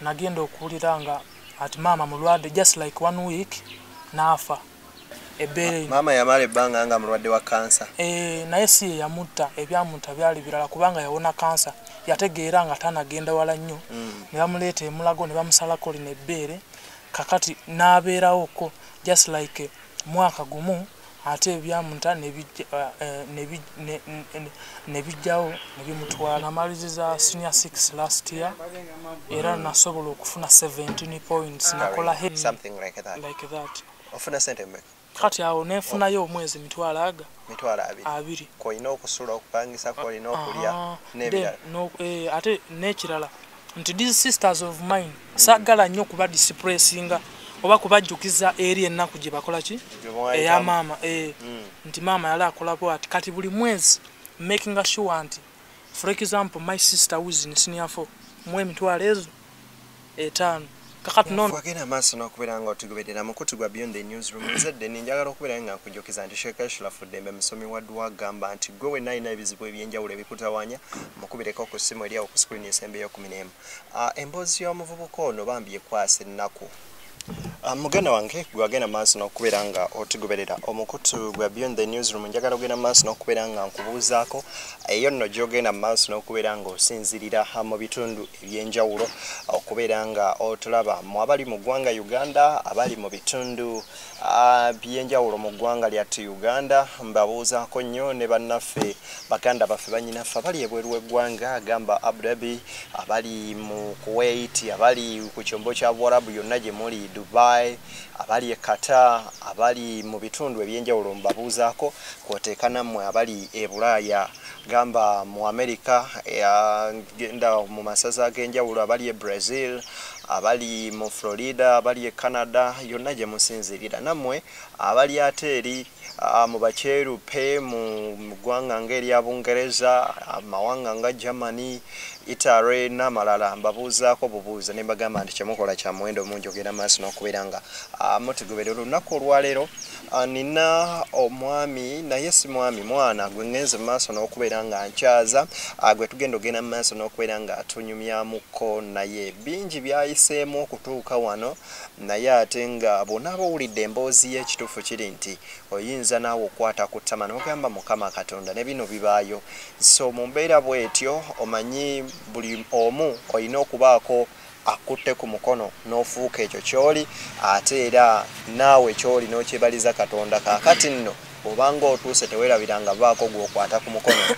Nagenda okuwulira nga ati maama mulwadde, just like one week n'afa. Ebbeere. Maama yamala ebbanga nga mulwadde wa kansa? Eh, naye si ye yamutta. Ebyamutta byali birala, kubanga yawona kansa, yategeera nga tanagenda wala nnyo. Ne bamuleeta emulago ne bamusalako lino ebbeere. Kakati n'abeerawoko just like mwaka gumu, ate ebyamuta ne bijjawo ne bimutwala. Namaliriza senior 6 last year, era nasobola okufuna 17 points, nakola Something like that. Like that. Ofuna sente mmeka? Kati awo nenfunayo omwezi 200,000. 20,000? Abiri. Kolina okusula, okupangisa, kolina okulya n'ebirala. Ate n'ekirala nti these sisters of mine saagala nnyo kuba depressinga oba kubajjukiza eri ennaku gye bakola ki eya maama, nti maama yali akola bwati. Kati buli mwezi making sure nti, for example, my sister who is in senior 4, mu 5,000. Kakati no. Wagenda maaso n'okubeera nga otugoberera mukutu gwa Beyond the Newsroom. Nzedde njagala okubeera nga nkujjukiza nti Sheikh Ashraf Ddembe musomi wa dduwa, agamba nti gwe wenna alina ebizibu ebyenjawulo ebikutawaanya, mukubireko ku ssimu eri awo ku screen esembeyo 11. Emboozi y'omuvubuka ono bambi ekwasa ennaku. Muganda wange, gwe wagenda maaso n'okubeera nga otugoberera omukutu gwa Beyond the Newsroom, njagala ogenda maaso n'okubeera nga nkubuuzaako eyo nno gy'ogenda maaso n'okubeera nga osinzirira mu bitundu ebyenjawulo okubeera nga otulaba, mu abali mu ggwanga Uganda, abali mu bitundu byenjawulo mu ggwanga lyattu Uganda, mbabuuzaako nnyo ne bannaffe, baganda baffe, bannyinaffe abali ebweru w'eggwanga, agamba Abu Dhabi, abali mu Kuwait, abali ku kyombo kya Buwarabu, yonna gye muli, Dubai, abali e Qatar, abali mu bitundu ebyenjawulo mbabuuzaako, kwoteeka nammwe abali e Bulaaya, gamba mu America, genda mu masaza ag'enjawulo, abali e Brazil, abali mu Florida, abali e Canada, yonna gye musinzirira, nammwe abali ate eri mu bakyerupe mu ggwanga ng'erya Bungereza, amawanga nga Germany, Italy n'amalala, mbabuuzaako bubuuza ne mbagamba nti kyemukola kya muwendo mungi ogenda maaso n'okubeera nga mutugoberera. Olunaku olwaleero nina omwami, naye si mwami, mwana gwe ngenze mu maaso n'okubeera nga nkyaza, gwe tugenda ogenda mu maaso n'okubeera nga tunyumyamuko naye bingi byayiseemu okutuuka wano. Naye ate nga bw'onaaba owulidde emboozi ye, ekituufu kiri nti oyinza naawe okwata ku ttama n'ogamba, "Mukama Katonda, ne bino bibaayo." So mu mbeera bw'etyo, omanyi buli omu olina okubaako akutte ku mukono n'ofuuka ekyo ky'oli, ate era naawe ky'oli n'okyebaliza Katonda. Kaakati nno bw'obanga otuuse, teweerabiranga baako gw'okwata ku mukono,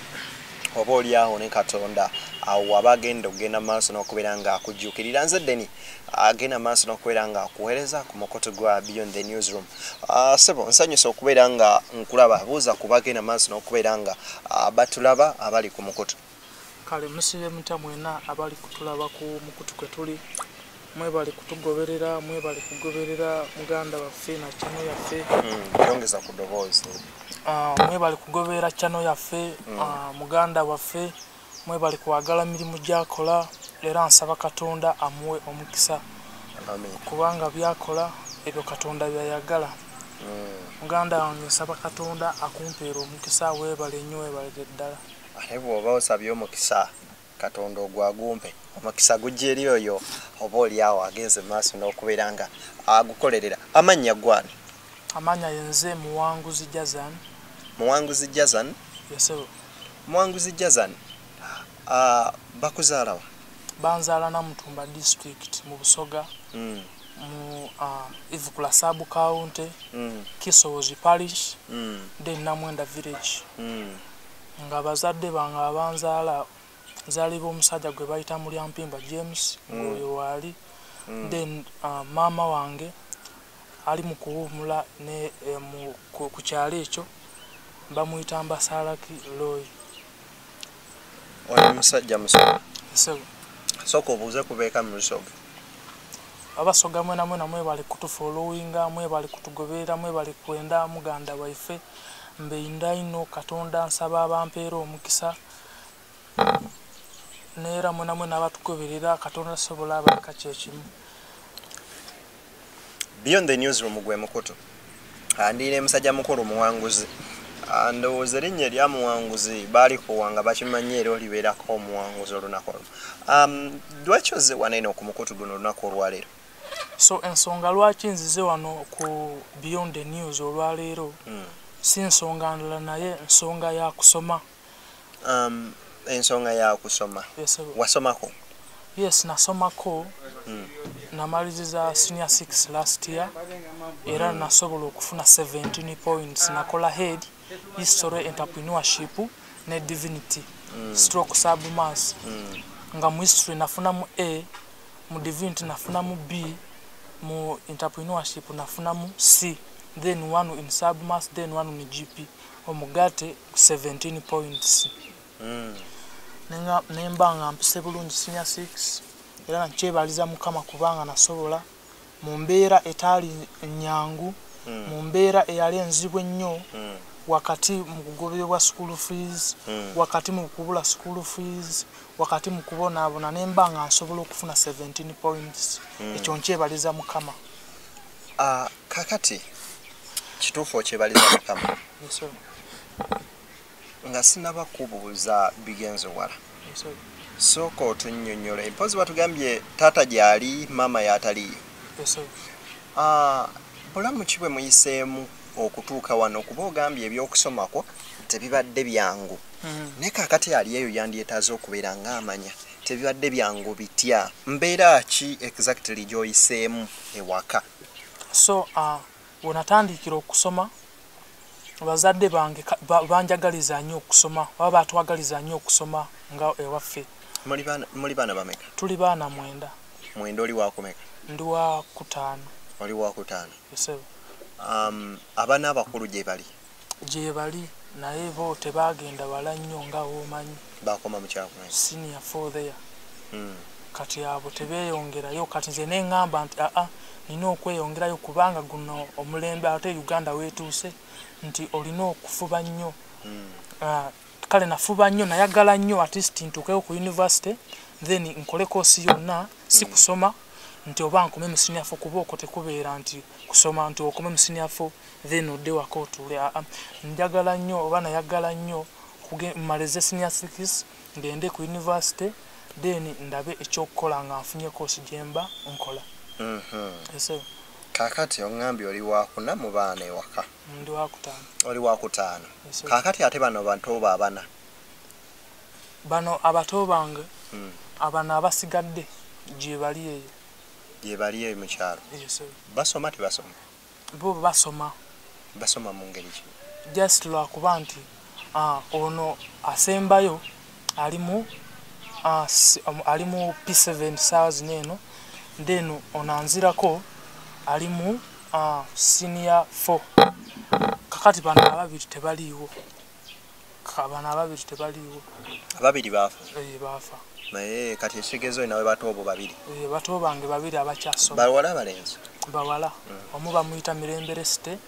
oba oli awo ne Katonda awo waba agenda okugenda mu maaso n'okubeera nga akujjuukirira. Nze Ddeni agenda mu maaso n'okubeera nga akuweereza ku mukutu gwa Beyond the Newsroom. Sebo, nsanyusa okubeera nga nkulaba. Buuza ku bagenda mu maaso n'okubeera nga batulaba abali ku mukutu. Kale musibe mutya mwena abali kutulaba ku mukutu kwe tuli? Mwebali kutugoberera, mwebali kugoberera muganda waffe na channel yaffe. Yongeza ku ddoboozi. Mwebali kugoberera channel yaffe, muganda waffe, mwebali kwagala mirimu gyakola, era nsaba Katonda amuwe omukisa. Amin. Kubanga byakola ebyo Katonda byayagala. Muganda wange, nsaba Katonda akumpeera omukisa. Weebale nnyo, weebalire ddala. Ate bw'oba osabye omukisa Katonda, ogwagumpe omukisa gujja eri oyo oba oli awo agenze mu maaso n'okubeera nga agukolerera. Amannya gwani? Amanya yenze Muwanguzi Jazan. Muwanguzi Jazan? Yes ssebo. Muwanguzi Jazan, bakuzaalawa? Banzaala Namutumba District mu Busoga, mu Ivukula Sub County, Kisozi Parish, then Namwenda Village. Nga bazadde bange abanzaala, nzaalibwa omusajja gwe bayita Mulyampimba James, ng'oyo waali. Then maama wange ali mu kuwummula ne ku kyalo ekyo, bamuyita Mbasaalaki Roy. Oyo musajja Musoga? Ssebo. Sooka obuuze kubeeka mu Lusoga. Abasoga mwena mwena, mwebale kutufollowinga, mwebale kutugoberera, mwebale kwenda muganda waife. Mbeinda ino Katonda, nsaba abampeera omukisa, neera mwena mwena abatugoberera, Katonda asobola abaleka kyekimu. Beyond the Newsroom gwe mukutu. Ndiine musajja mukulu Muwanguzi. Ndowooza erinnya erya Muwanguzi baalikuwa nga bakimanyi era olibeerako omuwanguzi olunaku olwo. Lwaki ozze wano eno ku mukutu guno olunaku olwaleero? So ensonga lwaki nzize wano ku Beyond the News olwaleero si nsonga ndala, naye nsonga ya kusoma. Ensonga ya kusoma. Yes, sir. Wasomako? Yes, nasomako. Namaliriza senior 6 last year era nasobola okufuna 17 points. Nakola head history, entrepreneurship ne divinity stroke submass. Nga mu history nafunamu A, mu divinity nafunamu B, mu entrepreneurship nafunamu C, then one in submass, then one in GP, omugate 17 points. Nemba nga mpise bulungi senior 6 era nkyebaliza Mukama kubanga nasobola mu mbeera etaali nyangu, mu mbeera eyali enzibu ennyo, wakati mu kugobebwa school fees, wakati mu kubula school fees, wakati mu kubonaabona, nemba nga nsobola okufuna 17 points. Ekyo nkyebaliza Mukama. Kakati kituufu okyebaliza Mukama. Yes, sir. Nga sinaba kubuuza bigenze wala, Yes, sir. sooka otunnyonnyola. Mpozi batugambye taata gy'ali, maama y'ataliiyo. Yes, sir. Bulamu ki bwe muyiseemu okutuuka wano? Kuba ogambye ebyokusomako tebibadde byangu, naye kaakati ali eyo yandyetaaze okubeera ng'amanya tebibadde byangu bitya, mbeera ki exactly gy'oyiseemu ewaka? So wenatandikira okusoma, bazadde bange banjagaliza nnyo okusoma, oba batwagaliza nnyo okusoma nga ewaffe. Muli baana bameka? Tuli baana 9. 9. Oli wakumeka? Ndi wa 5. Oli wa 5. Yes, sir. Abaana abakulu gye bali? Gye bali, naye bo tebagenda wala nnyo nga womanyi. Bakoma mu kyakumeka? Senior 4 there. Kati abo tebeeyongerayo. Kati nze neŋŋamba nti aa, nina okweyongerayo kubanga guno omulembe ate Uganda weetuuse nti olina okufuba nnyo. Kale nafuba nnyo, nayagala nnyo at least ntuukeyo ku university, then nkole course yonna, si kusoma nti oba nkome mu senior 4, kuba okwo tekubeera nti kusoma nti okome mu senior 4 then odde waka otuule. Aa, njagala nnyo oba nayagala nnyo mmaleze senior 6, ngende ku university, then ndabe ekyokukola nga nfunye course gye mba nkola. Yes, sir. Kaakati oŋŋambye oli wakuna mu baana ewaka? Ndi wakutaano. Oli wakutaano. Yes, sir. Kaakati ate bano bantu bo abana? Bano abato bange, abano abasigadde gye bali eyo. Gye bali eyo mu kyalo? Yes, sir. Basoma tebasoma? Bo basoma. Basoma mu ngeri ki? Just lwakuba nti ono asembayo ali mu ali mu P7 saawa zino eno, then ono anzirako ali mu senior 4. Kakati bano ababiri tebaliiwo. Bano ababiri tebaliiwo. Ababiri baafa? Baafa. Naye kati ekitegeeza olina we bato bo babiri? Bato bange babiri abakyasoma. Bawala abalenzi? Bawala. Omu bamuyita Mirembe Resite,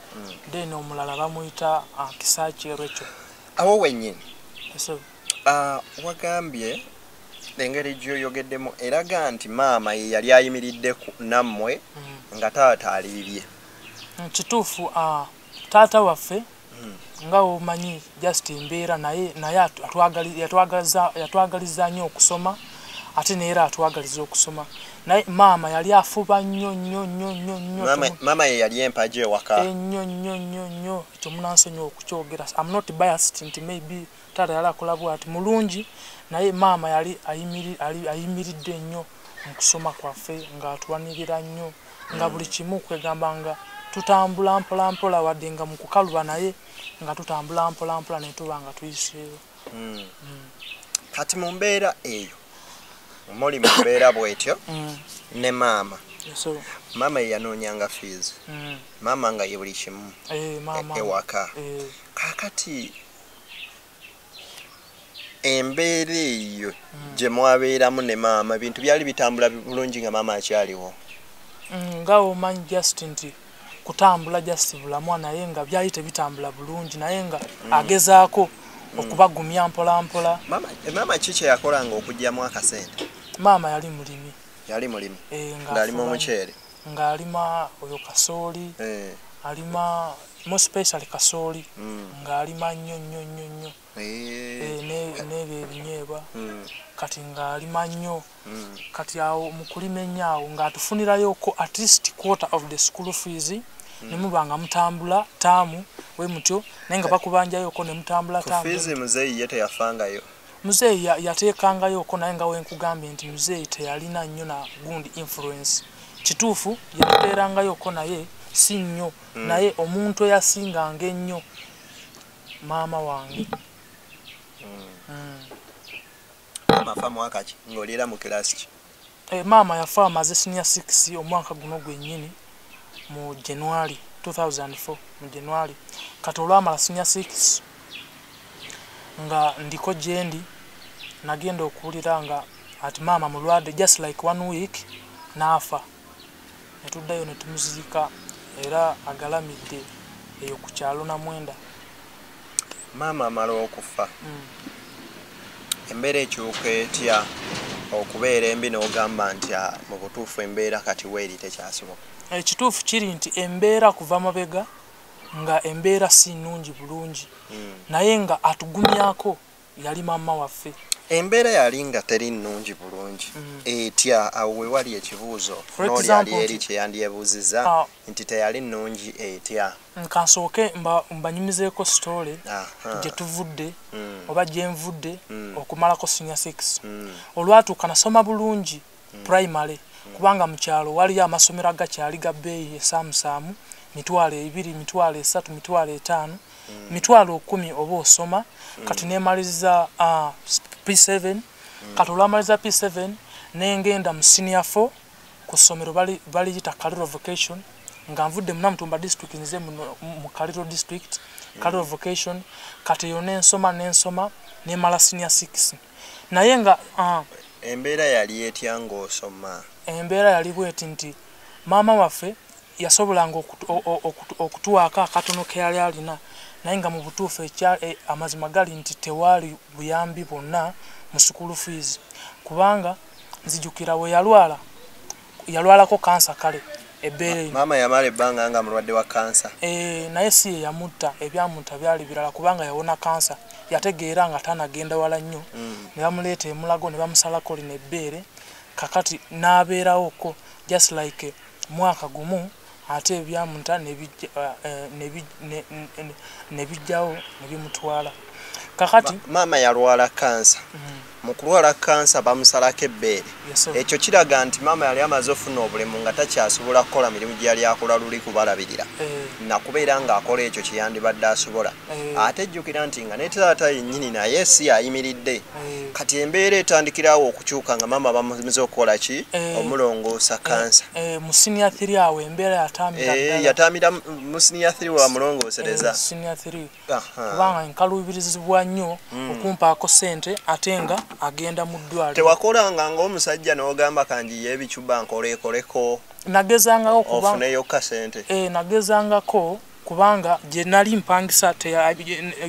then omulala bamuyita Kisaki Rachel. Awo wennyini. Yes, sir. Wagambye engeri gy'oyogeddemu eraga nti maama ye yali ayimiridde nammwe nga taata alibye. Kituufu, taata waffe nga omanyi just embeera, naye yatwagaliza nnyo okusoma, ate neera atwagaliza okusoma, naye maama yali afuba nnyo nnyo nnyo nnyo nnyo. Maama ye yali empagi ewaka? Ennyo nnyo nnyo nnyo. Ekyo munansonyiwa okukyogera, I'm not biased nti maybe taata yali akola bw'ati mulungi, naye maama yali ayimiridde nnyo mu kusoma kwaffe, ng'atuwanirira nnyo, nga buli kimu kwegamba nga tutambula mpola mpola, wadde nga mu kukaluba, naye nga tutambula mpola mpola ne tuba nga tuyiseewo. Kati mu mbeera eyo muli mu mbeera bw'etyo ne maama. Yes, sir. Maama ye yanoonyanga fees. Maama nga ye buli kimu ewaka. Kaakati embeera eyo gye mwabeeramu ne maama, ebintu byali bitambula bulungi nga maama akyaliwo? Nga omanyi just nti kutambula just bulamu, naye nga byali tebitambula bulungi, naye nga agezaako okubagumya mpola mpola. Maama ki kye yakolanga okuggyamu akasente? Maama yali mulimi. Yali mulimi? Ng'alima omuceere? Ng'alima oyo kasooli, alima More especially kasooli, ng'alima nnyo nnyo nnyo nnyo. N'ebyo ebinyeebwa. Kati ng'alima nnyo. Kati awo mu kulima ennyo awo ng'atufunirayoko at least quarter of the school fees, ne muba nga mutambula taamu we mutyo, naye nga bakubanjayoko ne mutambula Ku taamu. fees muzeeyi ye teyafangayo? Muzeeyi yateekangayoko, naye nga wenkugambye nti muzeeyi teyalina nnyo na gundi influence. Kituufu yatuteerangayoko, naye si nnyo. Naye omuntu eyasinganga ennyo maama wange. Maama afa mwaka ki, ng'oliera mu kilasi ki? Maama yafa amaze senior 6 omwaka guno gwennyini mu January 2004, mu January. Kati olwamala senior 6 nga ndiko gyendi, nagenda okuwulira nga ati maama mulwadde, just like one week n'afa, netuddayo ne tumuziika, era agalamidde eyo ku kyalo Namwenda. Maama amala okufa, embeera ekyuka etya okubeera embi n'ogamba nti, "Ah, mu butuufu embeera kati weeri tekyasoboka"? Ekituufu kiri nti embeera kuva mabega nga embeera si nnungi bulungi, naye nga atugumyako yali maama waffe. Embeera yali nga teri nnungi bulungi etya? Awo we wali ekibuuzo For n'oli ali example eri kyeyandyebuuzizza Ah. nti teyali nnungi etya? Nkansooke mbanyumizeeko story gye tuvudde oba gye nvudde okumalako senior 6. Olwatuuka nasoma bulungi primary, kubanga mu kyalo waliyo amasomero agakyali ga bbeeyi esaamusaamu, 20,000, 30,000, 50,000, 100,000 oba osoma. Kati nemaliriza P7. Kati olwamaliriza P7 nengenda mu senior 4 ku ssomero baliyita Kaliro Vocation, nga nvudde mu Namutumba district nze mu Kaliro district, Kaliro Vocation. Kati eyo nensoma, nensoma nemala senior 6, naye nga Embeera yali etya ng'osoma? Embeera yali bweti nti maama waffe yasobolanga okutuwaako akatono ke yali alina, naye nga mu butuufu amazima gali nti tewaali buyambi bwonna mu school fees, kubanga nzijukira we yalwala, yalwalako kansa, kale ebbeere lino. Maama yamala ebbanga nga mulwadde wa kansa? Naye si ye yamutta, ebyamutta byali birala, kubanga yawona kansa, yategeera nga tanagenda wala nnyo, ne bamuleeta emulago ne bamusalako lino ebbeere. Kakati n'abeerawoko just like mwaka gumu, ate ebyamuta ne bijjawo ne bimutwala. Kakati Maama yalwala kansa, mu kulwala kansa bamusalako ebbeere? Yes, sir. Ekyo kiraga nti maama yali amaze ofuna obulemu nga takyasobola kukola mirimu gye yali akola luli kubalabirira nakubeera ng'akola ekyo kye yandibadde asobola. Ate jjukira nti nga ne taata yennyini naye si ayimiridde. Kati embeera etandikirawo okukyuka nga maama bamuze okukola ki? Omulongoosa kansa. Mu senior 3 awo embeera yatambira ddala. Yatamira mu senior 3 wamulongoosereza? Senior 3, kubanga nkaluubirizibwa nnyo okumpaako sente ate nga agenda mu ddwaliro. Tewakolanga ng'omusajja n'ogamba kanjiye ebicuba nkolekoleko Nagezangako kuba ofuneyo kasente? Nagezangako, kubanga gye nali mpangisa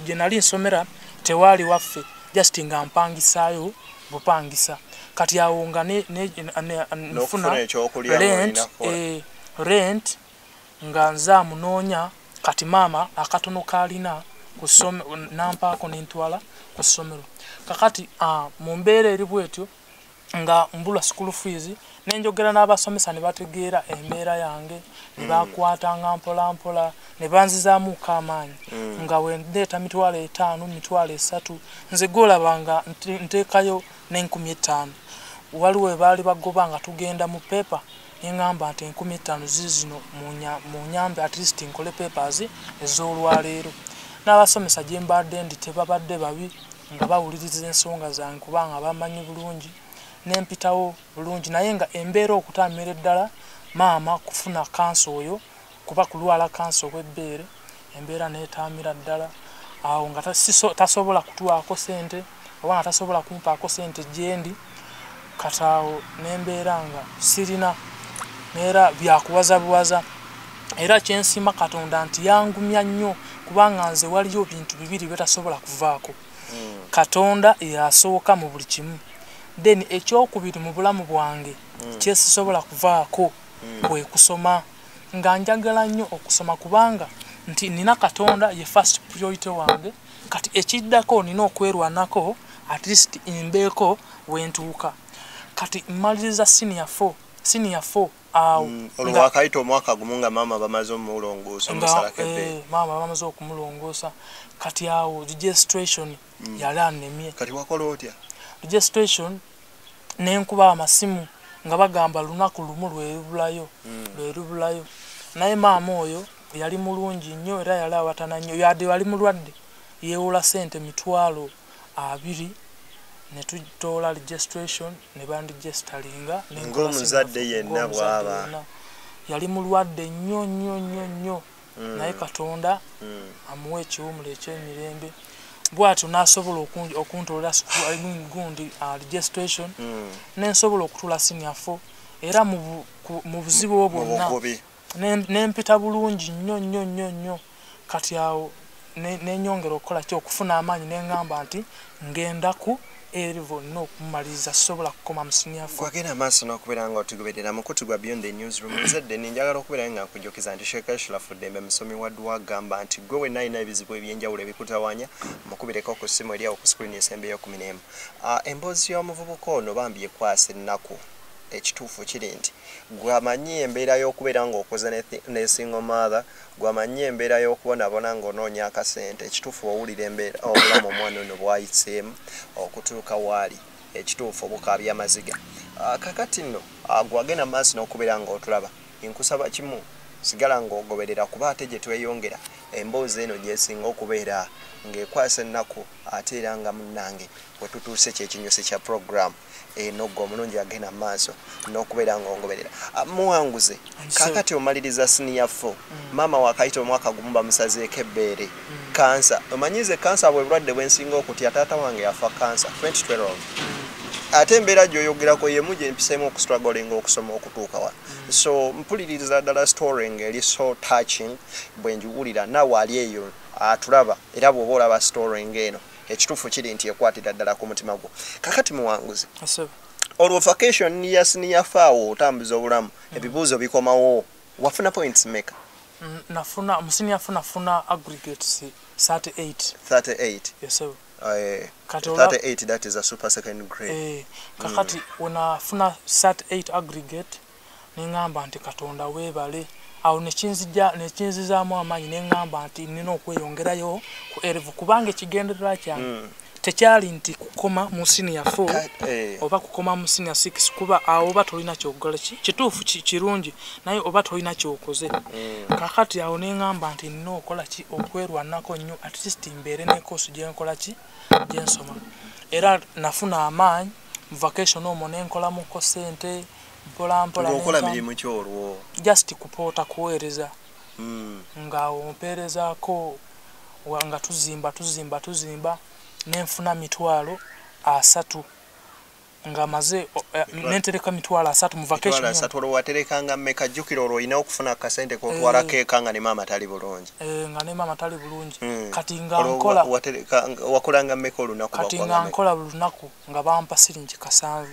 gye nali nsomera tewaali waffe, just nga mpangisaayo bupangisa. Kati awo nga nfuna N'okufuna ekyokulya rent, ng'olina kukola. Rent nga nze amunoonya. Kati maama akatono kaalina ku nampaako nentwala ku ssomero. Kakati mu mbeera eri bwetyo nga mbulwa school fees, nenjogera n'abasomesa ne bategeera embeera yange, ne bakwatanga mpola mpola ne banzizaamuko amaanyi, nga wendeeta 50,000, 30,000, nze gwolaba nga nteekayo n'5,000. Waliwo we baali bagoba nga tugenda mu paper, neŋŋamba nti 5,000 ziizino, munyambe at least nkole papers ez'olwaleero. N'abasomesa gye mbadde ndi tebabadde babi, nga bawuliriza ensonga zange kubanga bamanyi bulungi, nempitawo bulungi. Naye nga embeera okutambira eddala maama kufuna kansa oyo, kuba kulwala kansa ow'ebbeere, embeera neetaamira ddala awo nga tasobola kutuwaako sente oba nga tasobola kumpaako sente gyendi. Kati awo nembeera nga sirina neera byakuwaza buwaza. Era kyensiima Katonda nti yangumya nnyo, kubanga nze waliyo bintu bibiri byetasobola kuvaako. Katonda yasooka mu buli kimu, then ekyokubiri mu bulamu bwange kyesisobola kuvaako kwe kusoma. Nga njagala nnyo okusoma, kubanga Nti nina Katonda ye first priority wange, kati ekiddako nina okwerwanako at least mbeeko wentuuka. Kati mmaliriza senior 4, senior 4 awo. Olwo wakayita omwaka gumu nga maama bamaze omulongoosa, omusalako ebbeere. Maama bamaze okumulongoosa. Kati awo registration yali anemye. Kati wakola otya? Registration nenkuba amasimu nga bagamba lunaku lumu lwerubulayo, lwerubulayo. Naye maama oyo yali mulungi nnyo era yali awatana nnyo, yadde wali mulwadde yeewola ssente 20,000 ne tutoola registration ne bandigestalinga. Ng'omuzadde yenna bw'aba yali mulwadde nnyo nnyo nnyo nnyo, naye Katonda amuwa ekiwumulo eky'emirembe. Bw'atyo n'asobola okuntoola gundi registration, nensobola okutuula senior 4 era mu buzibu obwo bwonna nempita bulungi nnyo nnyo nnyo nnyo. Kati awo nenyongera okukola ki, okufuna amaanyi, neŋŋamba nti ngenda ku A-level nina okumaliriza, sobola kukoma mu senior 4. Gwagenda maaso n'okubeera nga otugoberera mukutu gwa Beyond the Newsroom. Nzedde njagala okubeera nga nkujjukiza nti Sheikh Ashraf Ddembe musomi wa dduwa agamba nti gwe wenna alina ebizibu eby'enjawulo ebikutawaanya, mukubireko ku ssimu eri awo ku screen esembeyo 11. Emboozi y'omuvubuka ono bambi ekwasa ennaku. Ekituufu kiri nti gwamanyi embeera y'okubeera ng'okoze ne single mother, gwamanyi embeera y'okubonabona ng'onoonya akasente. Ekituufu owulira embeera obulamu omwana ono bw'ayiseemu okutuuka waali, ekituufu obukaabya amaziga. Kakati nno gwagenda maaso n'okubeera ng'otulaba, nkusaba kimu, sigala ng'ogoberera kuba ate gye tweyongera emboozi eno gy'esinga okubeera ng'ekwasa ennaku, ate era nga munnange we tutuuse kyekinyusi kya program eno gwe omulungi agenda maaso n'okubeera ng'ogoberera. Muwanguze, kakati omaliriza senior 4, maama wakayita omwaka gumu bamusazeeko ebbeere, kansa. Omanyize kansa bwe bulwadde bwensinga okutya, taata wange yafa kansa 2012. Ate embeera gy'oyogerako yemu gye mpiseemu okustrugglinga okusoma okutuuka wano. So mpuliririza ddala story ng'eri so touching bwe ngiwulira, naawe ali eyo atulaba era bw'oba olaba story ng'eno, ekituufu kiri nti ekwatira ddala ku mutima gwo. Kakati muwanguzi, olwo vacation ya senior 4 awo otambuza obulamu, ebibuuzo bikomawo, wafuna points meka? Nafuna mu senior 4 nafuna aggregates 38. 38. Yes sir. 38, that is a super second grade. Kakati wenafuna 38 aggregate nengamba nti Katonda weebale. Awo nekinzizaamu amaanyi neŋŋamba nti nina okweyongerayo ku A-level, kubanga ekigendererwa kyange tekyali nti kukoma mu senior 4 oba kukoma mu senior 6, kuba awo oba tolina kyokola. Kituufu kirungi, naye oba tolina kyokoze. Kakati awo neŋŋamba nti nina okukola ki, okwerwanako nnyo at least mbeere ne course gye nkola ki, gyensoma. Era nafuna amaanyi mu vacation omwo nenkolamuko ssente mpola mpola. Ng'okola mirimu ki olwo? Just kupoota, kuweereza, nga ompeerezaako nga tuzimba tuzimba tuzimba, nenfuna 30,000 nga maze nentereka 30,000 mu vacation. 30,000 olwo waterekanga mmeka? Jjukira olwo olina okufuna akasente k'otwalako eka nga ne maama tali bulungi. Nga ne maama tali bulungi. Kati nga nkola wakolanga mmeka olunaku? Kati nga nkola buli lunaku nga bampa siringi 7.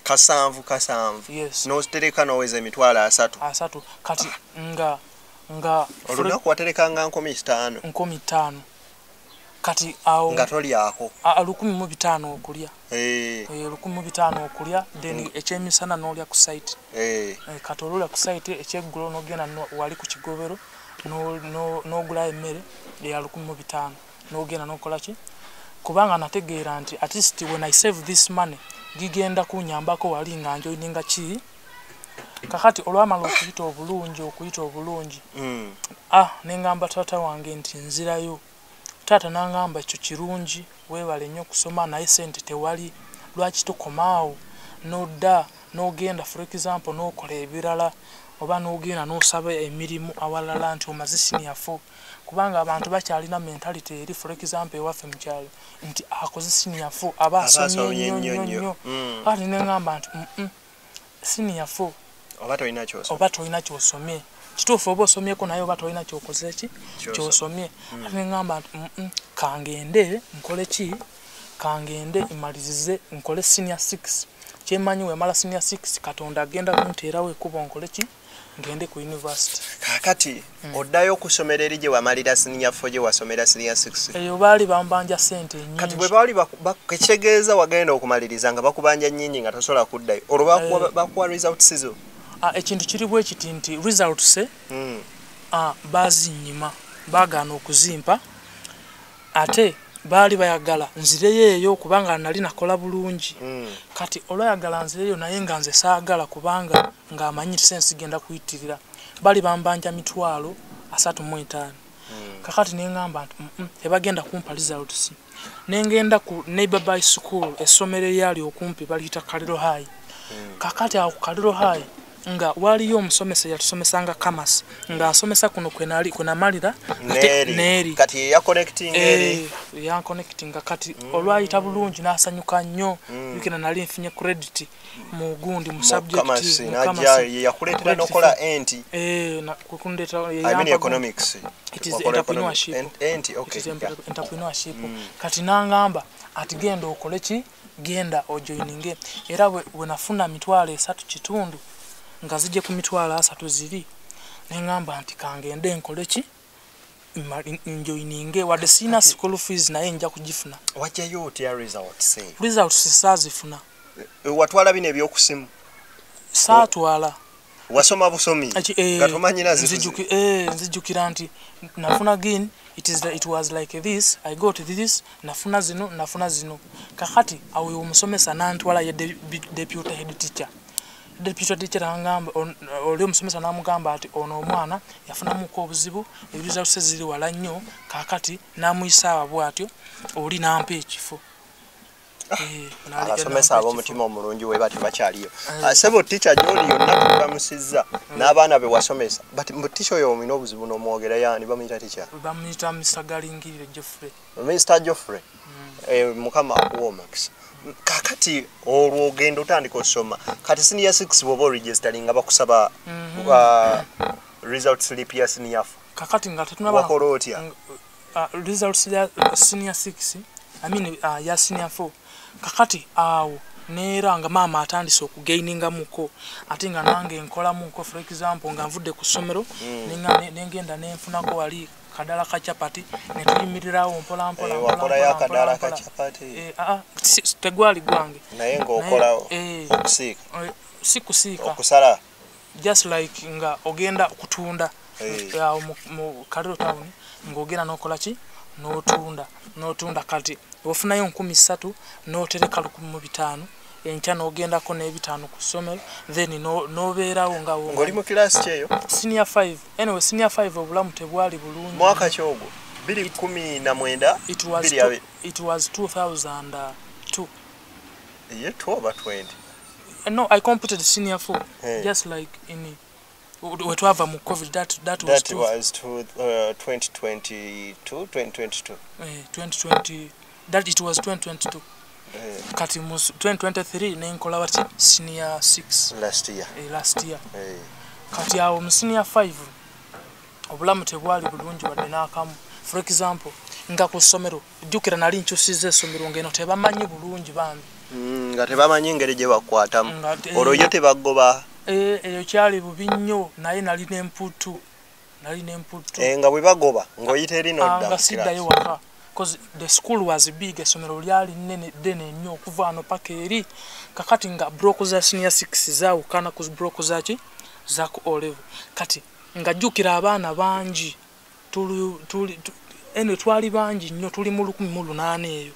7 7? Yes. N'otereka n'oweza 30,000? 30. Kati nga olunaku waterekanga 5,000? 5,000. Kati awo nga tolyako? 1,500 okulya. 1,500 okulya, then ekyemisana n'olya ku site. Kati olulya ku site, ekyeggulo n'ogenda wali ku kigobero n'ogulayo emmere eya 1,500 n'ogenda n'okola ki, kubanga nategeera nti at least when I save this money gigenda kunyambako wali nga njoininga ki. Kakati olwamala okuyita obulungi, okuyita obulungi, nengamba taata wange nti nzirayo. Taata nangamba ekyo kirungi, weebale nnyo okusoma, naye sente tewali, lwaki tokomaawo nodda n'ogenda for example n'okola ebirala, oba n'ogenda n'osaba emirimu awalala nti omaze senior 4, kubanga abantu bakyalina mentality eri for example ewaffe mu kyalo nti akoze senior 4 aba asomye nnyo nnyo nnyo. Kati neŋŋamba nti senior 4 oba tolina ky'osomye, oba tolina ky'osomye kituufu, oba osomyeko naye oba tolina kyokoze ki ky'osomye. Ate neŋŋamba nti kangende nkole ki, kangende mmalirize nkole senior 6 Kyemmanyi wemala senior 6, Katonda agenda kunteerawo ekkubo nkole ki, ngende ku university. Kakati oddayo okusomera eri gye wamalira senior 4, gye wasomera senior 6? Eyo baali bambanja sente Kati nnyingi. Bwe baali ekitegeeza wagenda okumaliriza nga bakubanja nnyingi nga tosobola kuddayo, olwo bakuwa results zo? Ah, ekintu kiri bwe kiti nti results bazinnyima, baagaana okuzimpa, ate baali bayagala nzireyo eyo kubanga nali nakola bulungi. Kati olwayagala nzireyo, naye nga nze saagala kubanga ng'amanyi nti sensi genda kuyitirira. Bali bambanja 350,000. Kakati neŋŋamba nti tebagenda kumpa results. Nengenda ku neighborby school, essomero eryali okumpi baliyita Kaliro High. Kakati awo ku Kaliro High nga waliyo omusomesa yatusomesanga commerce, ng'asomesa kuno kwenali kwenamalira ate Neeri. Neeri. Kati yakonecting eri? Eh, yanconnectinga. Kati olwayita bulungi n'asanyuka nnyo. Jjukira nali nfunye credit mu gundi, mu subject Commerce, mu najja commerce. ye yakuleetera Credit n'okola four. enti? Eh, kukundeetera I mean yampa gundi. economics. It is Wakola entrepreneurship. Enti, It okay. is entrepreneurship. Kati n'angamba ati genda okole ki, genda ojoininge. Era bwe nafuna 350,000 nga zijje ku 30,000 ziri, neŋŋamba nti kangende nkole ki, njoininge, wadde sirina school fees naye nja kugifuna. Wajjayo otya results? Results saazifuna. Watwala bino ebyokusimu? Saatwala. Wasoma busomi nga tomanyi na Nzijukira nti nafuna gin, it was like this, I got this, nafuna zino, nafuna zino. Kakati awo omusomesa nantwala ye deputy head teacher. Deputy teacher nangamba, oli omusomesa namugamba ati ono omwana yafunamuko obuzibu, results ziri wala nnyo. Kakati namuyisa awo bw'atyo, oli nampa ekifo. Abasomesa nampa ekifo. Ab'omutima omulungi we bati bakyaliyo. Ah, sebo teacher gy'oli yonna tukulamusizza n'abaana be wasomesa, but mbu teacher oyo omulina obuzibu n'omwogera, yaani bamuyita teacher? Bamuyita Mr Galingirire Jeffrey. Mr Geoffrey, Mukama akuwa omukisa. Kakati olwo ogenda otandika osoma. Kati senior 6 bw'oba oregisteringa bakusaba result slip ya senior 4. Kakati nga tetunaba Wakola otya? Results ya senior 6, I mean, ya senior 4. Kakati awo neera nga maama atandise okugainingamuko, ate nga nange nkolamuko. For example, nga nvudde ku ssomero, nengenda nenfunako wali kadala ka chapati netuyimirirawo mpola mpola. Eh, Mpola, wakolayo mpola, akadaala mpola, ka mpola. chapati? Eh, ah, ah, tegwali gwange. Naye ng'okolawo Naye, okusiika? Si kusiika. Okusala? Just like nga ogenda kutunda awo mu Kaliro town, ng'ogenda n'okola ki, n'otunda, n'otunda. Kati ofunayo 3,000, n'otereka 1,500, enkya n'ogendako n'ebitaano ku ssomero, then n'obeerawo nga Ng'oli mu kilaasi ki eyo? Senior 5. Anyway, senior 5 obulamu tebwali bulungi. Mwaka ki ogwo? 2019? It was, Bbiri abiri. It was 2002. Ye 2 oba 20? No, I completed senior 4. Just like in wetwava mu COVID, that was That two, was 2022, 2022. 2020, that it was 2022. Kati mu 2023 nenkola wati, senior 6. Last year. Last year. Kati awo mu senior 5 obulamu tebwali bulungi wadde n'akamu. For example, nga ku ssomero, jjukira nali nkyusizza essomero, ng'eno tebamanyi bulungi bambi. Nga tebamanyi engeri gye bakwatamu. Olwo yo tebagoba? Eyo kyali bubi nnyo, naye nali n'emputu, nali n'emputu. Nga bwe bagoba ng'oyita eri Ah, n'odda nga mu siddayo class. waka, cause the school was big, essomero lyali nnene ddene nnyo okuva wano paka eri. Kakati nga block za senior 6 zaawukana ku block zaki, zaku O level. Kati nga jjukira abaana bangi, anyway, twali bangi nnyo, tuli mu 1,800 eyo.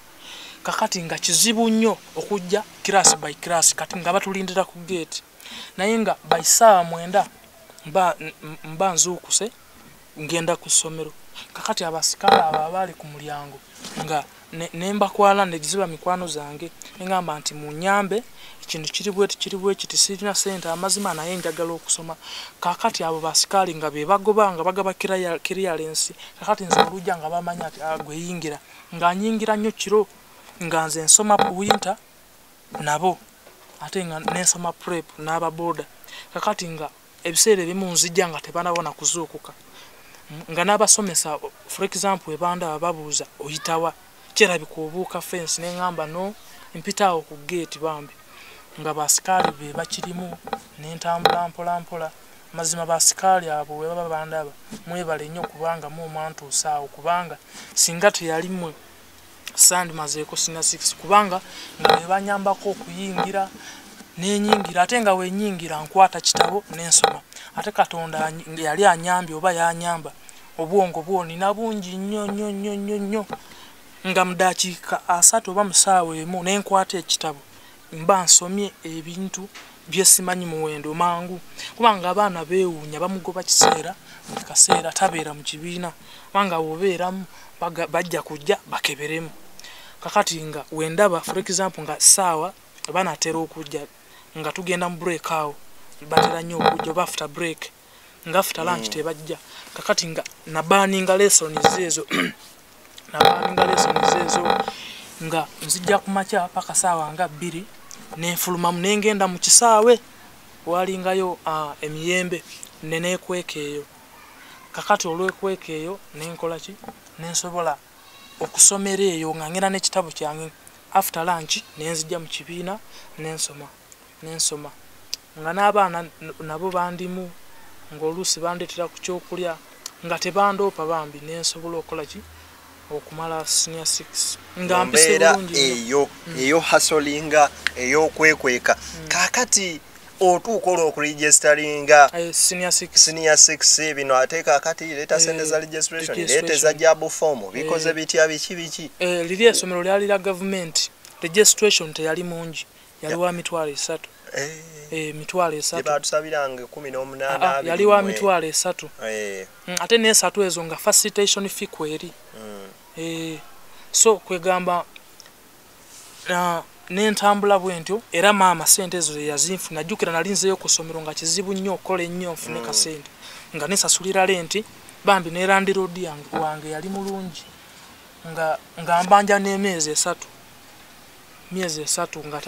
Kakati nga kizibu nnyo okujja class by class. Kati nga batulindira ku gate, naye nga by 9:00 mba nzuukuse ngenda ku ssomero. Kakati abasikaali abo abaali ku mulyango nga ne mbakwala negiziba mikwano zange, neŋŋamba nti munyambe, ekintu kiri bweti, kiri bwe kiti, sirina ssente amazima, naye njagala okusoma. Kakati abo basikaali nga be bagoba, nga bagaba clearance. Kakati nze olujja nga bamanya ati, "Ah, gwe yingira." Nga nyingira nnyo kiro, nga nze nsoma winter nabo, ate nga nensoma prep n'ababoda. Kakati nga ebiseera ebimu nzijja nga tebanabona kuzuukuka, nga n'abasomesa, for example, ebandaba babuuza, "Oyitawa? Kirabika obuuka fence." Neŋŋamba, "No, mpitaawo ku gate bambi." Nga basikaali be bakirimu, nentambula mpola mpola. Mazima basikaali abo we baba bandaba, mwebale nnyo kubanga mu mwantuusa awo, kubanga singa teyali mmwe sandimazeeko senior 6, kubanga nga be banyambako okuyingira nenyingira, ate nga wenyingira nkwata kitabo nensoma. Ate Katonda yali anyambye oba yanyamba, obwongo bwonina bungi nnyo nnyo nnyo nnyo nnyo, nga mu ddakiika 3 oba mu ssaawa 1 nenkwata ekitabo mba nsomye ebintu byesimanyi muwendo mangu, kubanga abaana beewuunya bamugoba kiseera buli kaseera, tabeera mu kibiina, kubanga bw'obeeramu bajja kujja bakeberemu. Kakati nga wendaba for example nga ssaawa banaatera okujja nga tugenda mu break, awo batera nnyo okujja oba after break, nga after lunch tebajja. Kakati nga nabaninga lessons ezo nabaninga lessons ezo nga nzijja ku makya paka ssaawa nga 2 nenfulumamu nengenda mu kisaawe walingayo emiyembe neneekweka eyo. Kakati olwekweka eyo nenkola ki, nensobola okusomera eyo nga ngenda n'ekitabo kyange. After lunch nenzijja mu kibiina nensoma nensoma, nga n'abaana nabo bandimu, ng'oluusi bandeetera ku kyokulya nga tebandoopa bambi, nensobola okukola ki, okumala senior 6 nga mpise bulungi eyo eyo hasolinga ey'okwekweka. Kaakati otuuka olw'okuregisteringa senior 6, senior 6 bino, ate kaakati leeta sente za registration, leeta eza JAMB form, bikoze bitya, biki biki? Liri essomero lyali lya gavumenti, registration teyali mungi, yali wa 30,000. 30,000 batusabiranga 18. Yali wa 30,000. Ate n'esatu ezo nga facilitation fee kweri. So kwegamba nentambula bwentyo, era maama sente ezo yazinfuna. Najjukira nali nzeeyo ku ssomero nga kizibu nnyo okukola ennyo nfune kasente, nga nesasulira renti bambi, ne landlord wange yali mulungi, nga mbanja n'emyezi 3, myezi 3 nga